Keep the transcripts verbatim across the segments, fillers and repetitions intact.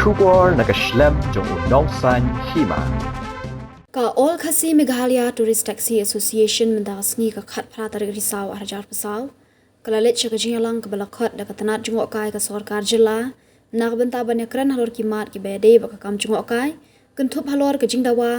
Khubor na ka shlem jong u Nongsaiñ Hima. Ka All Khasi Meghalaya Tourist Taxi Association mynta ka sngi ka khatphra tarik Risaw arhajar phew saw ka la leit sha ka jingïalang kaba la khot da ka tnat jngohkai ka sorkar jylla na ka bynta ban ïakren halor ki mat kiba ïadei bad ka kam jngohkai, kynthup halor ka jingdawa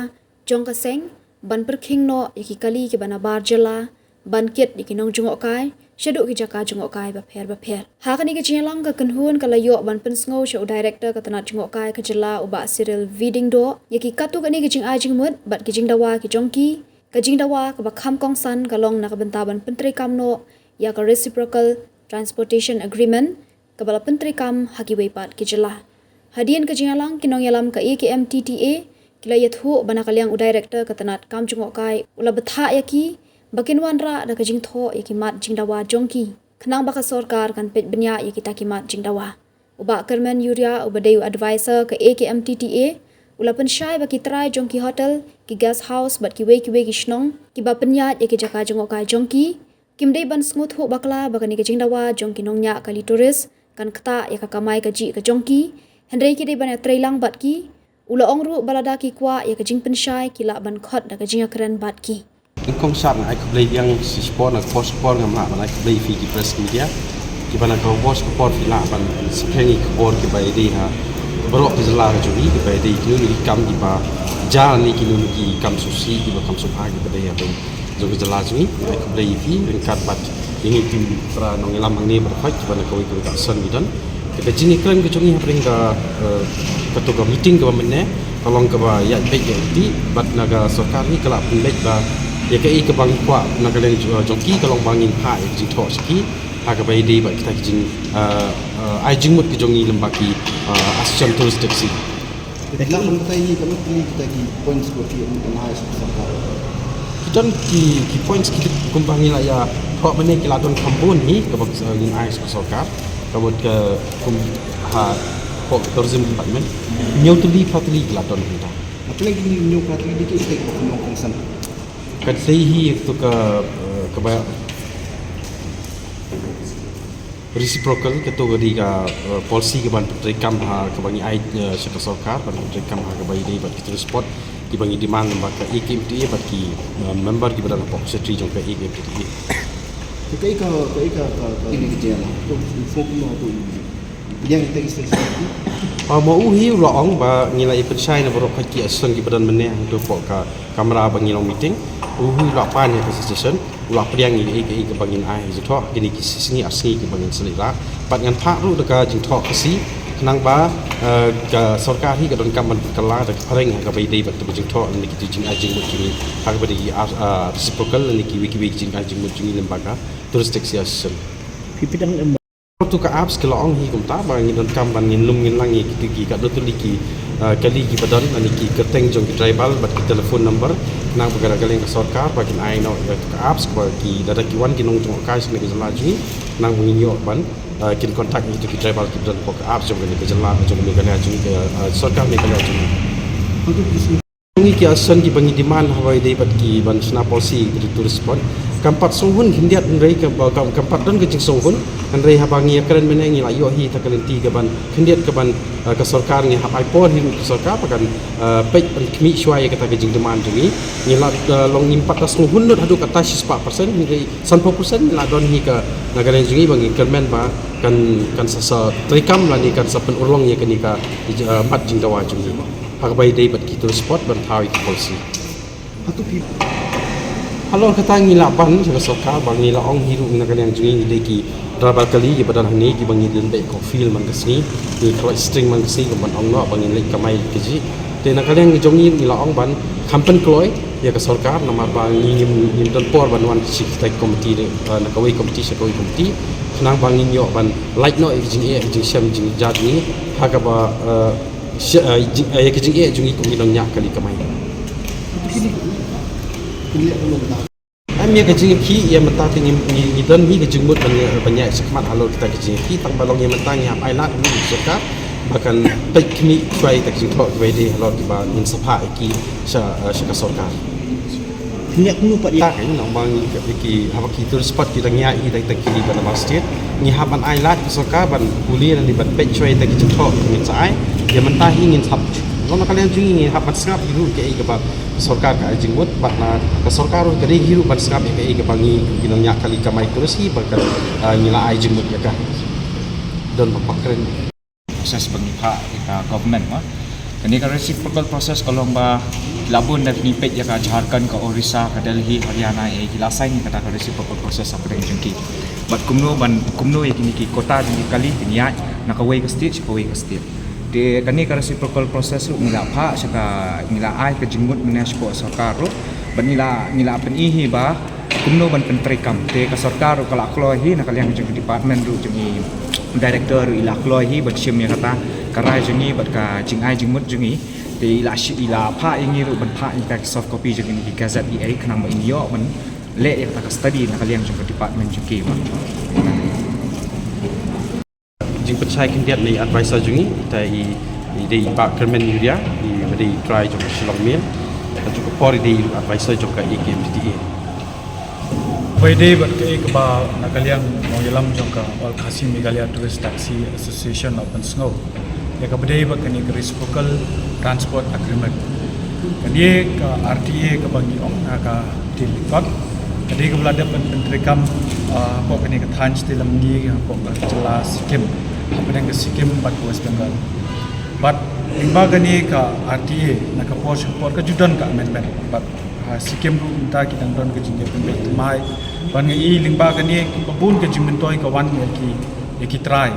jong ka seng ban pyrkhing noh ïa ki kali kiba nabar jylla, ban kit ïa ki nongjngohkai shaduh ki jaka jngohkai bapher bapher. Ha kane ka jingïalang ka kynhun ka la ïoh ban pynsngew sha u director ka tnat jngohkai ka jylla u Bah Cyril V Diengdoh ïa ki katto katne ki jingai jingmut bad ki jingdawa ki jong ki. Ka jingdawa kaba kham kongsan ka long na ka bynta ban pyntreikam noh ïa ka Reciprocal Transportation Agreement kaba la pyntreikam ha kiwei pat ki jylla. Hadien ka jingïalang ki nongïalam ka A K M T T A ki la ïathuh ba na ka liang u director ka tnat kam jngohkai u la bthah ïa ki ba kin wanrah da ka jingthoh ïa ki mat jingdawa jong ki khnang ba ka sorkar kan peit bniah ïa kita ki mat jingdawa. U Bah Kyrmen Uriah uba dei u advisor ka A K M T T A u la pynshai ba ki trai jong ki hotel, ki guest house bad kiwei kiwei ki shnong kiba pynïaid ïa ki jaka jngohkai jong ki kim dei ban sngewthuh bakla ba kane ka jingdawa jong ki nongñiah kali tourist kan ktah ïa ka kamai kajih ka jong ki, hynrei ki dei ban ïatreilang bad ki. U la ong ruh ba lada ki kwah ïa ka jingpynshai ki lah ban khot da ka jingïakren bad ki. Kong Sar, nga ai khublei biang shi por, na ka por shi por ngam lah ban ai khublei ïa phi ki press media kiba na ka por shi por phi lah ban sa pynïaid ïa ki khubor kiba ïadei ha baroh ka jylla ka jong ngi, kiba ïadei kino kino ki kam kiba jia ne kino kino ki kam sngewsih kiba kam sngewbha kiba dei ha pdeng jong ka jylla jong ngi. Nga ai khublei ïa phi ryngkat bad ïa ngi ki para nongïalam hangne baroh kiba na kawei ka rukom ki don. Ka jingïakren ka jong ngi hapdeng ka, eh, kato ka meeting kaba mynne ka long kaba ïaid beit ïaid kti bad na ka sorkar hi ka la pynbeit ba ïa kaei kaba ngi kwah na ka liang jong ki ka long ba ngin phah ïa ka jingthoh sha ki ha kaba ïadei bad kita ki jing, eh, eh, ai jingmut ka jong ngi lyngba ki, eh, association tourist taxi. Ki la ban batai hi, ka mut ki, kita ki points ko ki, em, em, ai sha ka sorkar. Ki don ki, ki points ki, kumba ngi la ïathuh mynne, ki la don kham bun hi kaba, eh, ngin ai sha ka sorkar. Ka mut ka kum ha, ko tourism department. Hynñiew tylli, phra tylli ki la don hi ta. Hapdeng ki hynñiew phra tylli, ki, kita ki ba kum long concern. Ka dei hi to ka, eh, kaba reciprocal, kato ka dei ka, eh, policy kaban pyntreikam ha kaba ngi ai, eh, sha ka sorkar ban pyntreikam ha kaba ïadei bad ki tourist spot kiba ngi demand lyngba ka A K M T A bad ki, eh, member kiba don hapoh secretary jong ka A K M T A. Ka, ka, ka, ka, ka, ka, ini ka jela. To, inform mo to ini. Yang kita ki station. Ah, ma u hi u la ong ba ngi la ïa pynshai na baroh ki association kiba don mynne hangto hapoh ka kamra ba ngi long meeting. U hi u la pan ïa ka suggestion. U la pdiang ïa kaei kaei kaba ngin ai jingthoh ha kine ki sngi ar sngi kiba ngin sa leit rah. Bad ngan phah ruh da ka jingthoh Khasi khnang ba, eh, ka sorkar hi ka donkam ban pynkylla da ka phareng ha kaba ïadei bad kaba jingthoh lane ki jingai jingmut jong ngi ha kaba dei ki, ah, ah, reciprocal lane kiwei kiwei ki jingai jingmut jong ngi lyngba ka Tourist Taxi Association. Phi pdiang em. Kato ka apps ka la ong hi kumta ba ngi donkam ban ngin lum ngin lang ïa kito ki katno tylli ki, ah, kali kiba don lane ki kyrteng jong ki driver bad ki telephone number khnang ba ka, ka liang ka sorkar ba kin ai noh ïa ka apps ba ki lada ki wan ki nongjngohkai sha ka jylla jong ngi khnang ba ngin ïoh ban, ah, kin contact ïa kito ki driver kiba don hapoh ka apps jong ka jylla jong ka Meghalaya jong ngi, ah, sorkar Meghalaya jong ngi. Ngi ki association kiba ngi demand ha kaba ïadei bad ki ban shna policy ki tourist spot. Kam pat sngewhun khyndiat hynrei kaba kam, kam pat don ka jingsngewhun hynrei haba ngi ïakren mynne ngi la ïoh hi ta ka lynti kaban khyndiat kaban, eh, ka sorkar ngi hap ai por hi ruh ka sorkar ba kan, eh, peit ban khmih shuwa ïa kata ka jingdemand jong ngi. Ngi la, eh, long ngim pat da sngewhun lut haduh katta shispah percent hynrei sanphew percent ngi la don hi ka na ka liang jong ngi ba ngi kyrmen ba kan, kan sa, sa treikam lane kan sa pynurlong ïa kane ka, eh, mat jingdawa jong ngi. Ha kaba ïadei bad ki tourist spot ban thaw ïa ki policy. Hato phi? Halor kata ngi la ban sha ka sorkar ba ngi la ong hi ruh na ka liang jong ngi ngi dei ki driver kali kiba don hangne kiba ngi don beit ko field man ka sngi, ngi kloi string man ka sngi ban ong noh ba ngin leit kamai kajih. Te na ka liang jong ngi ngi la ong ban kham pynkloi ïa ka sorkar namar ba ngi ngim, ngim don por ban wan sha kita ki komiti, eh, na kawei komiti sha kawei komiti khnang ba ngin ïoh ban lait noh ïa ki jingeh ki jingshem jingja jong ngi ha kaba, eh, Sha, eh, jing, eh, ïa ka jingeh jong ngi kum ki nongñiah kali kamai. Em ïa ka jingïakhih ïa mynta te ngi, ngi, ngi don hi ka jingmut ban ïa, ban ïa shakhmat halor kita ka jingïakhih tang ba long ïa mynta ngi hap ai lad ïa ka sorkar ba kan peit khmih shuwa ïa ka jingthoh kiba ïadei halor kiba ngin sa phah ïa ki sha, eh, sha ka sorkar. Nyak nu pat ïa ka nong bang ki haba ki tourist spot ki dang ïa i dang ki ban ba state. Ngi hap ban ai lad ka sorkar ban pule lane ban peit choi ta ki jingthoh ki sa ai. Ïa mynta hi ngin hap, nong na ka liang jong ngi hap ban sngap hi ruh kaei kaba sorkar ka ai jingmut, bad na ka sorkar ruh ka dei hi ruh ban sngap ïa kaei kaba ngi ki nongñiah kali kamai tourist hi ba ka, ah, ngi la ai jingmut ïa ka. Don ba pakren. Process ba ngi phah ïa ka government ma. Kane ka reciprocal process ka long ba la bun da ngi peit ïa ka Jharkhand, ka Orissa, ka Delhi, Haryana, eh, ki la sign ïa kata ka reciprocal process hapdeng jong ki. Bad kumno ban, kumno ïa kine ki quota jong ki kali kin ïaid na kawei ka state sha kawei ka state. Te kane ka reciprocal process ruh ngi la phah sha ka, ngi la ai ka jingmut mynne sha ka sorkar ruh. Bad ngi la, ngi la pyni hi ba kumno ban pyntreikam. Te ka sorkar ruh ka la kloi hi na ka liang jong ka department ruh jong i director ruh i la kloi hi ban shim ïa kata ka rai jong i bad ka jingai jingmut jong i. Te i la shi-, i la phah ïa ngi ruh ban phah ïa ka soft copy jong i ki gazette i ai khnang ba in ïoh ban leh ïa kata ka study na ka liang jong ka department jong ki. Jingpynshai khyndiat na i advisor jong ngi, ita i, i dei i Bah Kyrmen Uriah, i ba dei i trai jong ka Shillong Mail. Ka jong ka por i dei i advisor jong ka A K M D T A. Ba i dei bad kaei kaba na ka liang nongïalam jong ka All Khasi Meghalaya Tourist Taxi Association u pynsngew ïa kaba dei bad kane ka reciprocal transport agreement. Kane ka R T A kaba ngi ong na ka Tilkot. Ka dei kaba la dep ban pyntreikam, ah, hapoh kane ka thaiñ Shillong ngi, hapoh ka jylla Sikkim, hapdeng ka Sikkim bad ka West Bengal. Bad lyngba kane ka R T A na ka por sha ka por ka ju don ka amendment. Bad, ah, Sikkim ruh mynta ki dang don ka jingïapynbeit thymmai. Bad nga i lyngba kane ba bun ka jingmyntoi ka wan ïa ki, ïa ki trai.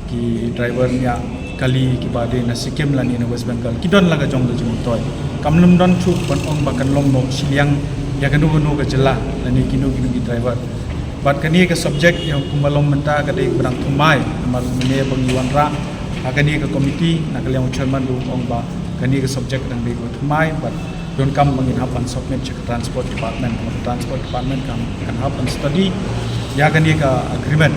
Ki driver ñiah kali kiba dei na Sikkim lane na West Bengal ki don la ka jong ka jingmyntoi. Kam lum don shuh ban ong ba kan long noh shiliang ïa kano kano ka jylla lane kino kino ki driver. Bad kane ka subject ïa kumba long mynta ka dei kaba dang thymmai, namar mynne ba ngi wanrah ha kane ka committee na ka liang u chairman ruh u ong ba kane ka subject ka dang dei kaba thymmai bad donkam ba ngin hap ban submit sha ka Transport Department, ka Transport Department kan, kan hap ban study ïa kane ka agreement.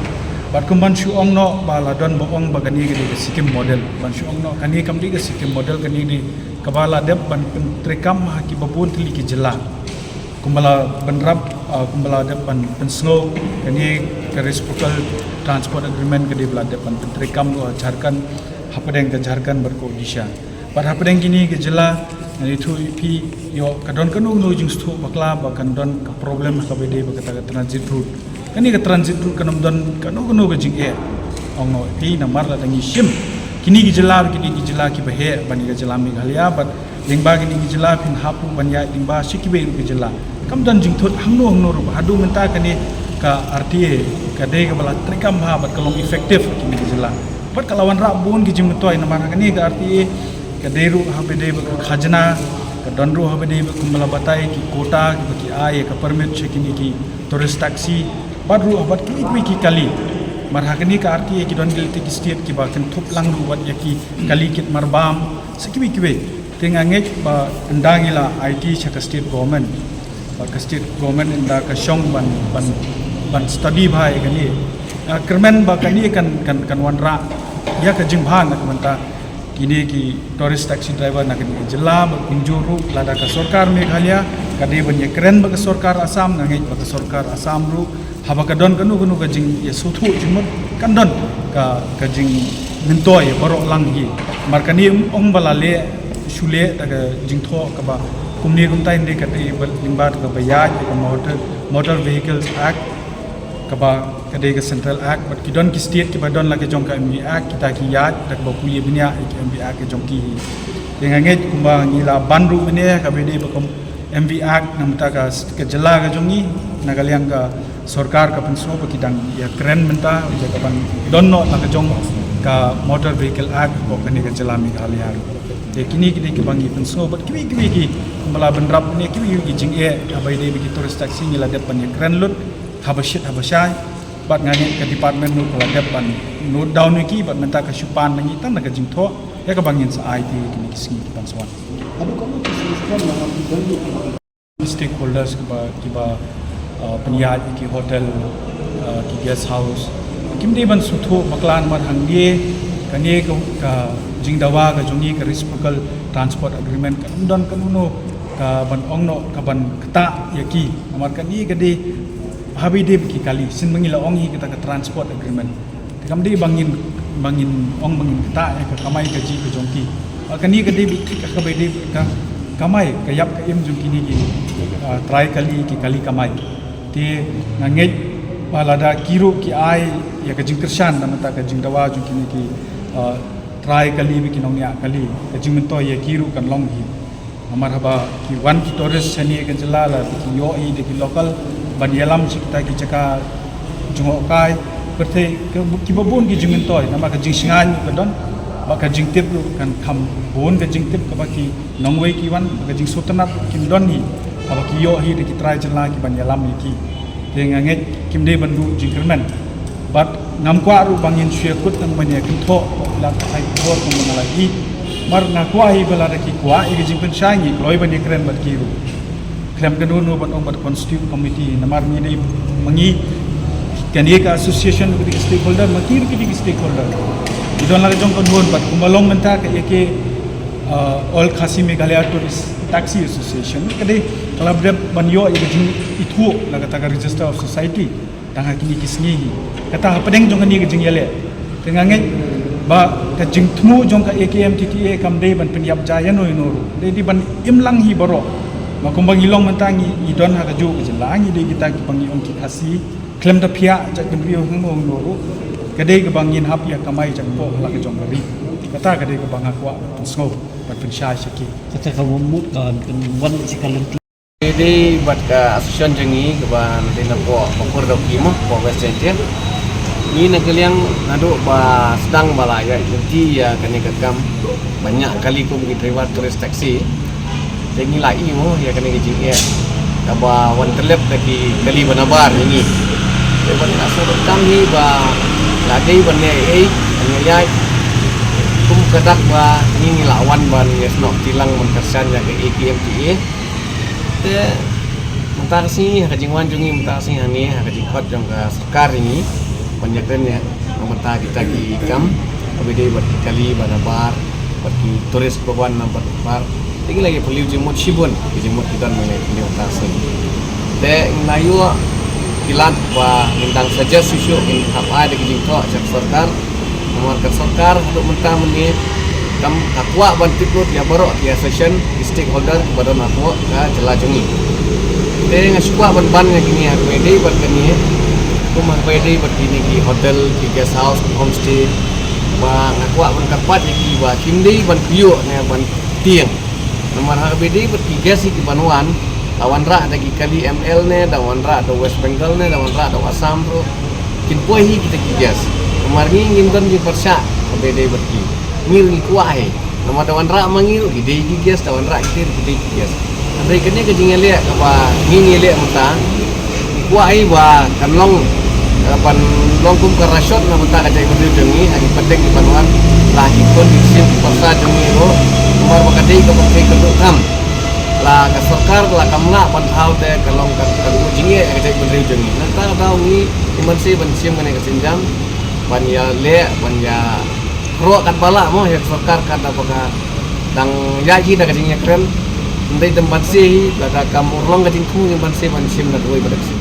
Bad kum ban shu ong noh ba la don ba ong ba kane ka dei ka Sikkim model. Ban shu ong noh kane kam dei ka Sikkim model, kane dei kaba la dep ban pyntreikam ha kiba bun tylli ki jylla. Kumba la bynrap, ah, kumba la dep ban pynsngew kane ka reciprocal transport agreement ka dei ba la dep ban pyntreikam ruh ha Jharkhand, hapdeng ka Jharkhand bad ka Odisha. Bad hapdeng kine ki jylla, ngan ïathuh ïa phi, ïoh ka don kano kano jingsngewthuh bakla ba kan don ka problem ha kaba dei ba kata ka transit route. Kane ka transit route kan ym don kano kano ka jingeh. Ong noh ïa phi namar lada ngi shim kine ki jylla, kine ki jylla kiba heh bad kane ka jylla Meghalaya bad lyngba kine ki jylla phin hap ruh ban ïaid lyngba sha kiwei ruh ki jylla. Kam don jingthut hangno hangno ruh, haduh mynta kane ka R T A ka dei kaba la treikam bha bad ka long effective ha kine ki jylla. Bad ka la wanrah bun ki jingmyntoi namar ha kane ka R T A ka dei ruh haba dei bad ka khajna, ka don ruh haba dei bad kumba la batai ki quota kiba ki ai ïa ka permit sha kine ki tourist taxi, bad ruh bad kiwei kiwei ki kali. Namar ha kane ka R T A ki don ki lynti ki state kiba kynthup lang ruh wat ïa ki kali kit marbam sa kiwei kiwei. Te nga ngeit ba ynda ngi la aiti sha ka state government, ba ka state government ynda ka shong ban, ban, ban study bha ïa kane. Nga kyrmen ba kane kan, kan, kan wanrah ïa ka jingbha na ka bynta kine ki tourist taxi driver na kane ka jylla, bad kumjuh ruh lada ka sorkar Meghalaya ka dei ban ïakren bad ka sorkar Assam, nga ngeit ba ka sorkar Assam ruh haba ka don kano kano ka jingïasngewthuh jingmut kan don ka, ka jingmyntoi baroh lang hi. Namar kane ym ong ba la leh shu leh da ka jingthoh kaba kumne kumtai, hynrei ka dei ba lyngba da kaba ïaid ïa ka Motor, Motor Vehicles Act kaba ka dei ka Central Act, bad ki don ki state kiba don la ka jong ka M V Act, kita ki ïaid da kaba pule bniah ïa ka M V Act ka jong ki hi. Te nga ngeit kumba ngi la ban ruh mynne kaba dei ba kum M V Act na mynta ka, ka jylla ka jong ngi, na ka liang ka sorkar ka pynsngew ba ki dang ïakren mynta ïa ka ban don noh na ka jong ka Motor Vehicle Act hapoh kane ka jylla Meghalaya. Te kine ki dei kiba ngi pynsngew bad kiwei kiwei ki, kumba la bynrap ne kiwei kiwei ki jingeh haba ïadei bad ki tourist taxi ngi la dep ban ïakren lut haba shit haba shai. Bad nga ngeit ka department ruh ka la dep ban note down ïa ki, bad mynta ka shu pan na ngi tang da ka jingthoh ïa kaba ngin sa aiti ïa kine ki sngi ki ban sa wan. Haduh katno ki sngewsih na ki don ki stakeholders kiba, kiba, uh, pynïaid ïa ki hotel, uh, ki guest house, kim dei ban sngewthuh bakla namar hangne kane ka, ka jingdawa ka jong ngi ka reciprocal transport agreement kan ym don kano kano Ka ban ong noh, ka ban ktah ïa ki. Namar kane ka dei, haba dei ba ki kali, sien ba ngi la ong hi kata ka transport agreement. Te kam dei ba ngin, ba ngin ong ba ngin ktah ïa ka kamai kajih ka jong ki. Ba kane ka dei ba ki, ka, kaba dei ka kamai, ka ïap ka im jong kine ki, ah, trai kali, ki kali kamai. Te nga ngeit ba lada ki ruh ki ai ïa ka jingkyrshan na ka bynta ka jingdawa jong kine ki, ah, trai kali bad ki nongñiah kali, ka jingmyntoi ïa ki ruh kan long hi. Namar haba ki wan ki tourist shane ka jylla, la ki ïohi da ki local ban ïalam sha kita ki jaka jngohkai, pyrthei, ki, kiba bun ki jingmyntoi, namar ka jingshngaiñ ka don, bad ka jingtip ruh kan kham bun ka jingtip kaba ki nongwei ki wan, bad ka jingsngewtynnat ruh kim don hi haba ki ïohi da ki trai jylla ki ban ïalam ïa ki. Te nga ngeit kim dei ban duh jingkyrmen. Bad ngam kwah ruh ba ngin shu ïakut nang ban ïakynthoh, ba ki la ka ai khubor kumba nga la ïohi. Namar nga kwah hi ba lada ki kwah ïa ka jingpynshai, ngi kloi ban ïakren bad ki ruh. Khlem kano kano ban ong bad constitute committee, namar ngi dei ma ngi, kane ka association ruh ka dei ka stakeholder, ma ki ruh ki dei ki stakeholder. Ki don la ka jong ka khun bad kumba long mynta ka ïa ka, uh, All Khasi Meghalaya Tourist Taxi Association, ka dei ka la dep ban ïoh ïa ka jingithuh na kata ka Register of Society tang ha kine ki sngi hi. Kata hapdeng jong kane ka jingïaleh. Te nga ngeit ba ka jingthmu jong ka A K M T T A kam dei ban pynïap ja ïano ïano ruh. Dei, dei ban im lang hi baroh. Ba kumba ngi long mynta ngi, ngi don ha kajuh ka jylla, ngi dei kita kiba ngi ong ki Khasi. Khlem da phiah jaitbynriew hangno hangno ruh. Ka dei kaba ngin hap ïa kamai jakpoh ha la ka jong ka ri. Kata ka dei kaba nga kwah ban pynsngew, ban pynshai sha ki. Kata ka mut ka pynwan sha ka lynti. Dei bad ka association jong ngi kaba dei na poh Pakur Dawki mo, poh West Jaintia. Ngi na ka liang naduh ba sdang ba la ïa lynti ïa kane ka kam ban ñiah kali kum ki driver tourist taxi. Te ngi la ïohi mo ïa kane ka jingeh kaba wan tyllep da ki kali ba nabar ïa ngi. Te ban ïa sngewthuh kam hi ba la dei ban ïa ei, ban ïa ïaid kum ka dak ba ngi, ngi la wan ban ïa snoh tilang ban kyrshan ïa ka A K M T A. Te mynta ka sngi ha ka jingwan jong ngi mynta ka sngi hangne ha ka jingkhot jong ka sorkar ïa ngi ban ïakren ïa na bynta kita ki kam kaba dei bad ki kali ba nabar bad ki tourist ba wan na bynta nabar. Te ngi la ïa phylliew jingmut shibun, ki jingmut ki don, ngi la ïa phylliew mynta ka sngi. Te ngi la ïoh ki lad ba ngin dang suggest shuh shuh, ngin hap ai da ki jingthoh sha ka sorkar. Namar ka sorkar haduh mynta mynne kam, ka kwah ban tip lut ïa baroh ki association, ki stakeholder kiba don hapoh ka jylla jong ngi. Te nga shu kwah ban ban ïa kine ha kaba ïadei bad kane, kum ha kaba ïadei bad kine ki hotel, ki guest house, ki homestay, ba nga kwah ban kyrpad ïa ki ba kim dei ban pynïoh ne ban tieng. Namar ha kaba ïadei bad ki guest hi ki ban wan, da wanrah da ki kali M L ne, da wanrah da West Bengal ne, da wanrah da Assam ruh, kin poi hi kita ki guest. Namar ngi ngim don jingpyrshah ha kaba ïadei bad ki. Ngi ruh ngi kwah hi. Namar da wanrah ma ngi ruh ki dei ki guest, da wanrah kita ruh ki dei ki guest. Hynrei kane ka jingïaleh kaba ngi ngi ïaleh mynta, ngi kwah hi ba kan long, eh, ban long kum ka rashot na bynta ka jaitbynriew jong ngi ha ki pateng ki ban wan, la ki khun ki ksiew ki parsa jong ngi ruh. Namar ba ka dei kaba pyrthei kyrduh kam. La ka sorkar la kam lah ban thaw te ka long ka, ka jingeh ka jaitbynriew jong ngi. Nangta ka daw ngi, ngi ban sngewbha ban shim kane ka sienjam ban ïaleh, ban ïa roh katba lah mo ïa ka sorkar katba ka dang ïaid hi da ka jingïakren. Hynrei tang ban sngewbha, lada kam urlong ka jingthmu, ngi ban sngewbha ban shim da kawei pat ka sien.